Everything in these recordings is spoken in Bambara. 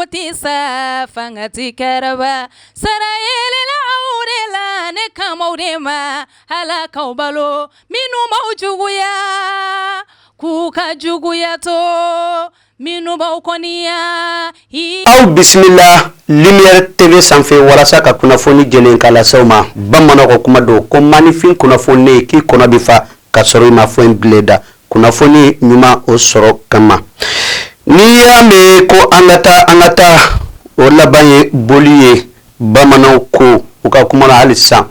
tɛ sa fanga tɛ kɛrɛba sara yelela aw de la ne kan b'aw de ma Ala k'aw balo minnu b'aw juguya k'u ka juguya to minnu b'aw kɔniya. Aw bisimila Lumière TV sanfɛ walasa ka kunnafoni jɛlen k'a lase aw ma bamananw ka kuma don ko maaninfin kunnafoni k'i kɔnɔ bɛ fa ka sɔrɔ i ma foyi bila i da kunnafoni ɲuman o sɔrɔ kama n'i y'a mɛn ko an ka taa an ka taa o laban ye boli ye bamananw ko u ka kuma la hali sisan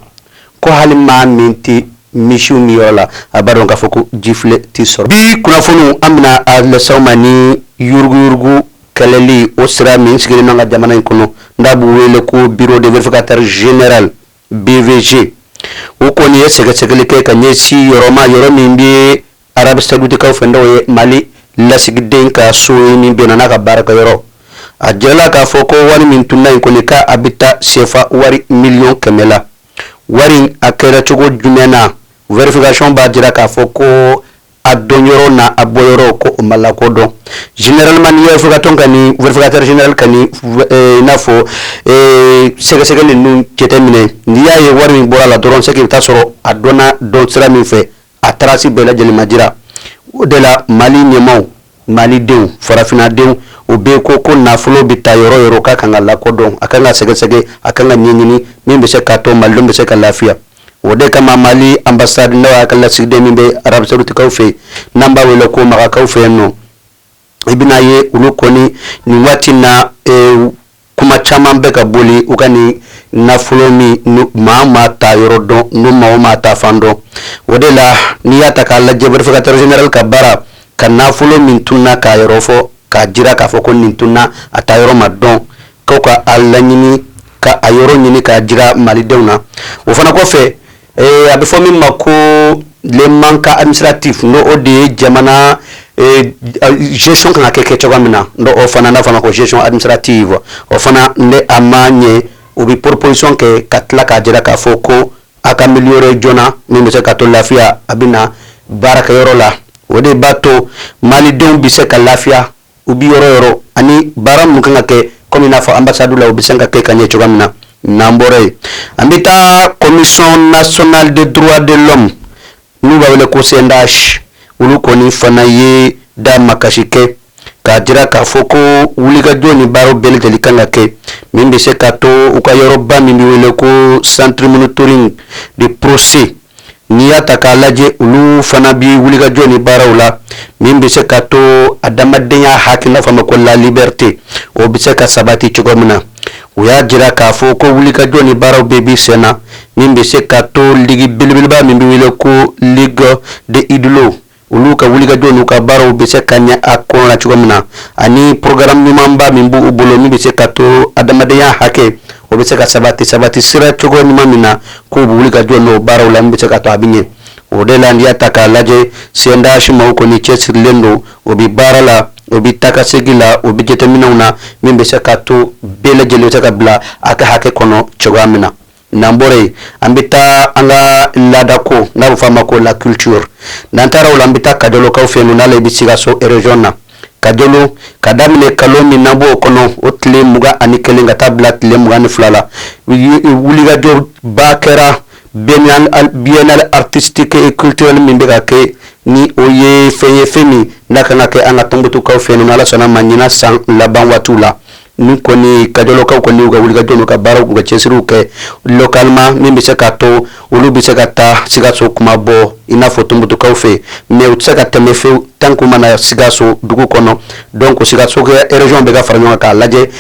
ko hali maa min tɛ misiw min yɔrɔ la a b'a dɔn k'a fɔ ko jifilen tɛ sɔrɔ bi kunnafoniw an bɛna a lase aw ma ni yuruguyurugu kɛlɛli o sira min sigilen an ka jamana in kɔnɔ n'a b'u wele ko bureau de vérificateur général BVG o kɔni ye sɛgɛsɛgɛli kɛ ka ɲɛsin yɔrɔ ma yɔrɔ min bɛ Arabie Saoudite kaw fɛ n'o ye Mali lasigiden ka so ye min bɛ n'a ka baarakɛyɔrɔ a jirala k'a fɔ ko wari min tunna in kɔni k'a bɛ taa sefa wari miliyɔn 100 la. Wari a kɛra cogo jumɛn na? Vérification b'a jira k'a fɔ ko a donyɔrɔ n'a a bɔyɔrɔ ko o ma lakodɔn. Généralement ni vérificateur ka ni vérificateur général ka ni i n'a fɔ sɛgɛsɛgɛli ninnu jateminɛ, n'i y'a ye wari min bɔra a la dɔrɔn, c'est que i bɛ taa sɔrɔ a dɔnna dɔn sira min fɛ, a trace bɛɛ lajɛlen ma jira. O de la Mali ɲɛmaw, malidenw, farafinnadenw, o bɛɛ ko ko nafolo bɛ taa yɔrɔ yɔrɔ k'a kan ka lakodɔn, a kan ka sɛgɛsɛgɛ, a kan ka ɲɛɲini min bɛ se k'a to malidenw bɛ se ka lafiya. O de kama Mali ambassade, n'o y'a ka lasigiden min bɛ Arabie Saoudite kaw fɛ yen, n'an b'a wele ko Makakaw fɛ yen nɔ, i bɛna ye olu kɔni nin waati na, kuma caman bɛ ka boli u ka nin nafolo min maa maa ta yɔrɔ dɔn, n'u maa maa ta fan dɔn. O de la n'i y'a ta k'a lajɛ, vérificateur général ka baara ka nafolo min tunna k'a yɔrɔ fɔ, k'a jira k'a fɔ ko nin tunna, a ta yɔrɔ ma dɔn, k'aw ka a laɲini ka a yɔrɔ ɲini k'a jira malidenw na. O fana kɔfɛ, a bɛ fɔ min ma ko le manque administratif, n'o o de ye jamana gestion kan ka kɛ cogoya min na, n'o o fana n'a fɔ a ma ko gestion administrative, o fana ne a ma ɲɛ, u bɛ proposition kɛ ka tila k'a jira k'a fɔ ko a ka améliorer joona min bɛ se ka to lafiya a bɛ na baarakɛyɔrɔ la. O de b'a to malidenw bɛ se ka lafiya u bɛ yɔrɔ yɔrɔ ani baara minnu kan ka kɛ komi i n'a fɔ ambassade la, u bɛ se ka kɛ ka ɲɛ cogoya min na. N'an bɔra yen, an bɛ taa Commission nationale des droits de l'homme, n'u b'a wele ko CNDH. Olu kɔni fana ye da makasi kɛ k'a jira k'a fɔ ko wulikajɔ ni baaraw bɛɛ lajɛlen kan ka kɛ min bɛ se ka to u ka yɔrɔba min bɛ wele ko centre monitoring de procès. N'i y'a ta k'a lajɛ, olu fana bi wulikajɔ ni baaraw la min bɛ se ka to adamadenya hakɛ, n'a fɔ a ma ko la liberté, o bɛ se ka sabati cogo min na. U y'a jira k'a fɔ ko wulikajɔ ni baaraw bɛɛ bi sen na min bɛ se ka to ligue belebeleba min bɛ wele ko Ligue de Idoolo, olu ka wulikajɔ n'u ka baaraw bɛ se ka ɲɛ a kɔnɔ la cogo min na, ani programme ɲumanba min b'u bolo min bɛ se ka to adamadenya hakɛ o bɛ se ka sabati sabati sira cogo ɲuman min na, k'u bɛ wuli ka jɔ n'o baaraw la min bɛ se ka to a bɛ ɲɛ. O de la n'i y'a ta k'a lajɛ, CNDH maaw kɔni cɛsirilen don, o bɛ baara la, o bɛ taa ka segin la, o bɛ jateminɛw na min bɛ se ka to bɛɛ lajɛlen bɛ se ka bila a ka hakɛ kɔnɔ cogoya min na. N'an bɔra yen, an bɛ taa an ka laadako, n'a bɛ fɔ a ma ko la culture. N'an taara o la, an bɛ taa Kajolokaw fɛ yen nɔ, n'ale bɛ Sikaso région na. Kajolo, ka daminɛ kalo min n'an b'o kɔnɔ, o tile 21 ka taa bila tile 22 la, wulikajɔ ba kɛra, biennale artistique et culturelle min bɛ ka kɛ, ni o ye fɛn ye, fɛn min n'a kan ka kɛ an ka Tɔnbukutukaw fɛ yen nɔ, n'Ala sɔnna ma ɲinan san laban waatiw la. Ni kɔni Kajolokaw kɔni y'u ka wulikajɔ n'u ka baaraw, k'u ka cɛsiriw kɛ localement min bɛ se k'a to olu bɛ se ka taa Sikaso kuma bɔ i n'a fɔ Tɔnbukutukaw fɛ, mais u tɛ se ka tɛmɛ fewu tant qu'u ma na Sikaso dugu kɔnɔ. Donc Sikaso région bɛ ka fara ɲɔgɔn kan k'a lajɛ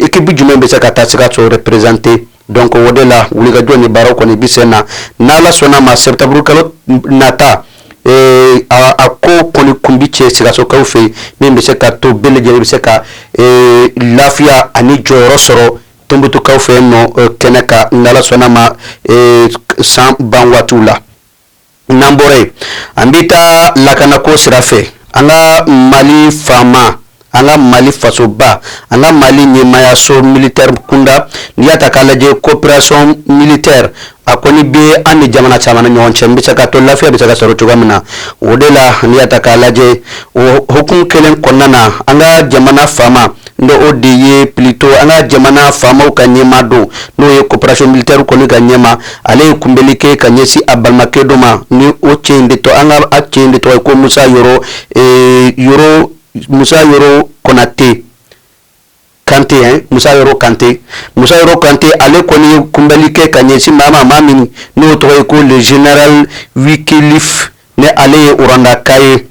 équipe jumɛn bɛ se ka taa Sikaso représenter. Donc o de la wulikajɔ ni baaraw kɔni bi sen na. N'Ala sɔnna ma, septembre kalo nata, a ko kɔni kun bi cɛ Sikasokaw fɛ yen min bɛ se ka to bɛɛ lajɛlen bɛ se ka lafiya ani jɔyɔrɔ sɔrɔ Tɔnbukutukaw fɛ yen nɔ kɛnɛ kan, n'Ala sɔnna ma san ban waatiw la. N'an bɔra yen, an bɛ taa lakanako sira fɛ. An ka Mali faama, an ka Mali fasoba, an ka Mali ɲɛmayaso militaire kunda, n'i y'a ta k'a lajɛ, coopération militaire a kɔni bɛ an ni jamana caman ni ɲɔgɔn cɛ n bɛ se ka to lafiya bɛ se ka sɔrɔ cogoya min na. O de la n'i y'a ta k'a lajɛ, o hukumu kelen kɔnɔna na, an ka jamana faama n'o o de ye plutôt an ka jamana faamaw ka ɲɛmaa don, n'o ye coopération militaire kɔni ka ɲɛmaa. Ale ye kunbɛli kɛ ka ɲɛsin a balimakɛ dɔ ma, ni o cɛ in de tɔ an ka a cɛ in de tɔgɔ ye ko Musa Yoro Konate Kante hein, Musa Yoro Kante. Musa Yoro Kante, ale kɔni ye kunbɛli kɛ ka ɲɛsin maa ma, maa min n'o tɔgɔ ye ko le général Wycliffe, ni ale ye Rwanda ye.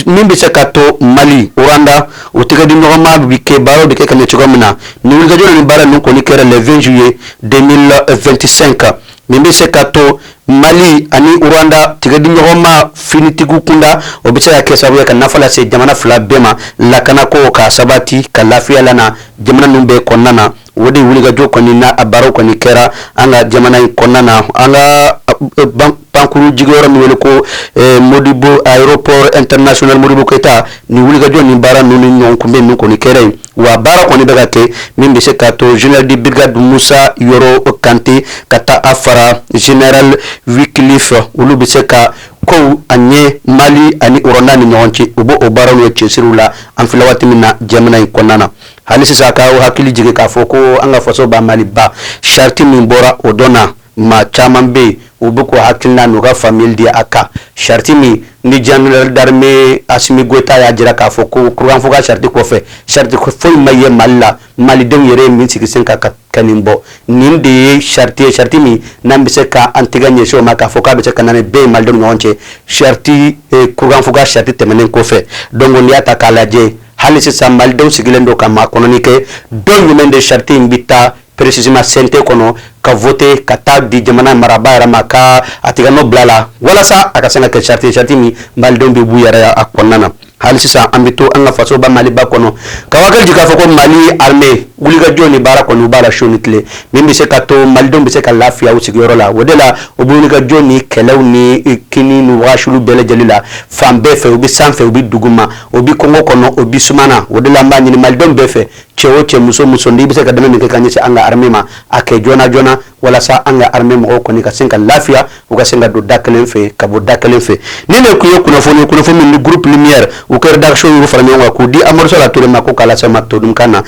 Min bɛ se ka to Mali, Rwanda, o tɛgɛ di ɲɔgɔnma bɛ kɛ, baaraw bɛ kɛ ka ɲɛ cogo min na. Nin wulikajɔ ni baara ninnu kɔni kɛra le 20 juillet 2025. Min bɛ se ka to Mali ani Rwanda tigɛ di ɲɔgɔnma finitigiw kunda, o bɛ se ka kɛ sababu ye ka nafa lase jamana fila bɛɛ ma, lakanako ka sabati, ka lafiya lana jamana ninnu bɛɛ kɔnɔna na. O de wulikajɔ kɔni n'a a baaraw kɔni kɛra an ka jamana in kɔnɔna na, an ka pankuru jigiyɔrɔ min wele ko Modibo, aéroport international Modibo Keyita. Nin wulikajɔ ni baara ninnu ni ɲɔgɔn kunbɛn ninnu kɔni kɛra yen. Wa baara kɔni bɛ ka kɛ min bɛ se ka to général de brigade Musa Yoro Kante ka taa a fara général Wycliffe, olu bɛ se ka kow a ɲɛ Mali ani Rwanda ni ɲɔgɔn cɛ. U b'o o baaraw ye cɛsiriw la an filɛ waati min na jamana in kɔnɔna na. Hali sisan, k'aw hakili jigin k'a fɔ ko an ka faso ba Mali ba charte min bɔra o dɔn na, maa caman bɛ yen, u bɛ k'u hakilina n'u ka faamuyali di a kan. Charte min ni général d'armée Assimi Goïta y'a jira k'a fɔ ko kurukanfɔ ka charte kɔfɛ, charte foyi ma ye Mali la, malidenw yɛrɛ ye min sigi sen kan ka nin bɔ. Nin de ye charte ye, charte min n'an bɛ se ka an tɛgɛ ɲɛsin o ma k'a fɔ k'a bɛ se ka na ni bɛn ye malidenw ni ɲɔgɔn cɛ, charte kurukanfɔ ka charte tɛmɛnen kɔfɛ. Donc n'i y'a ta k'a lajɛ, hali sisan malidenw sigilen don ka makɔnɔni kɛ don jumɛn de charte in bɛ taa précisément CNT kɔnɔ ka voter, ka taa di jamana marabaa yɛrɛ ma, ka a tigɛ nɔ bila la, walasa a ka se ka kɛ charte ye, charte min malidenw bɛ b'u yɛrɛ a kɔnɔna na. Hali sisan, an bɛ to an ka fasoba Maliba kɔnɔ, ka hakili jigin k'a fɔ ko Mali armée wulikajɔ ni baara kɔni u b'a la su ni tile, min bɛ se ka to malidenw bɛ se ka lafiya u sigiyɔrɔ la. O de la u bɛ wulikajɔ ni kɛlɛw ni kini ni wagasulu bɛɛ lajɛlen la fan bɛɛ fɛ, u bɛ sanfɛ, u bɛ duguma, u bɛ kungo kɔnɔ, u bɛ suma na. O de la an b'a ɲini malidenw bɛɛ fɛ, cɛ o cɛ, muso muso, n'i bɛ se ka dɛmɛ min kɛ ka ɲɛsin an ka armée ma, a kɛ joona joona, walasa an ka armée mɔgɔw kɔni ka se ka lafiya, u ka se ka don da kelen fɛ, ka bɔ da kelen fɛ. Ni ne tun ye kunnafoni, kunnafoni min ni groupe Lumière u ka rédaction y'u fara ɲɔgɔn kan k'u di Amadu Sala Ture ma ko k'a lase ma todunkan na.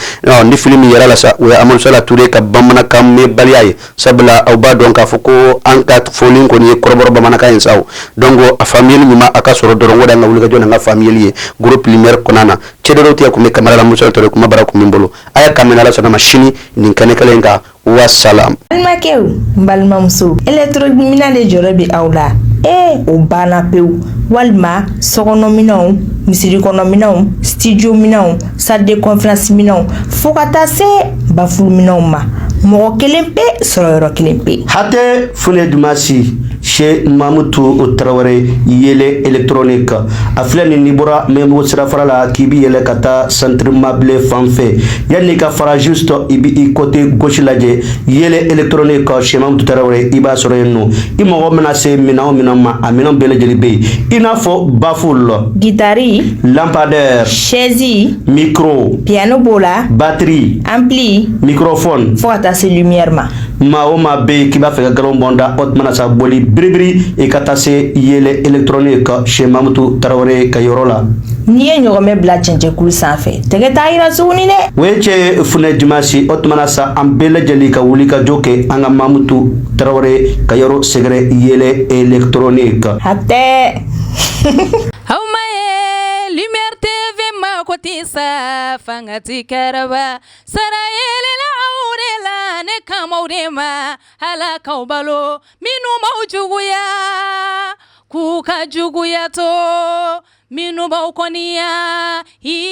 Ni fili min yɛrɛ la sa, o ye Amadu Sala Ture ka bamanankan mɛnbaliya ye, sabula aw b'a dɔn k'a fɔ ko an ka fɔli kɔni ye kɔrɔbɔrɔ bamanankan ye sa o. Donc a faamuyali ɲuman a ka sɔrɔ dɔrɔn, o de y'an ka wulikajɔ n'an ka faamuyali ye groupe Lumière kɔnɔna na. Cɛdɔw tigɛ kun bɛ kamara la, Musa Ture kuma bara kun min bolo, a y'a kan mɛn. Ala sɔnna ma, sini nin kɛnɛ kelen in kan. Wasalam. Balimakɛw, n balimamuso, électronique de jɔrɔ bɛ aw la. Ee, o banna pewu. Walima sokɔnɔminɛnw, misiri kɔnɔminɛnw, studio minɛnw, salle de conférence minɛnw, fo ka taa se baffle minɛnw ma, mɔgɔ kelen pe sɔrɔ yɔrɔ kelen pe. Hatɛ Fune Dumasi chez Mamutu Tarawele, Yele électronique. A filɛ nin, n'i bɔra Mɛnbugu sirafara la k'i bi yɛlɛ ka taa centre Mabile fan fɛ, yanni ka fara, juste i bi i côté gauche lajɛ, Yele électronique chez Mamutu Tarawele, i b'a sɔrɔ yen nɔ. I mago mana se minɛn o minɛn ma, a minɛn bɛɛ lajɛlen bɛ yen, i n'a fɔ baffle, guitare, lampadaire, chaise, micro, piano b'o la, batterie, ampli, microphone, fo ka taa se lumière ma. Maa o maa bɛ yen k'i b'a fɛ ka galon bɔn da, o tuma na sa, boli biribiri i ka taa se Yele électronique chez Mamutu Tarawele ka yɔrɔ la. N'i ye ɲɔgɔmɛ bila cɛncɛnkulu sanfɛ, tɛgɛ t'a yira tuguni dɛ. O ye cɛ Funɛ Dimasi. O tuma na sa, an bɛɛ lajɛlen ka wuli ka jɔ kɛ an ka Mamutu Tarawele ka yɔrɔ sɛgɛrɛ, Yele électronique. Hatɛ. Aw ma ye Lumière TV ma ko tɛ sa fanga ti kɛrɛba sara yelela aw de la, ne kamaw de ma Ala k'aw balo minnu b'aw juguya k'u ka juguya to minnu b'aw kɔniya.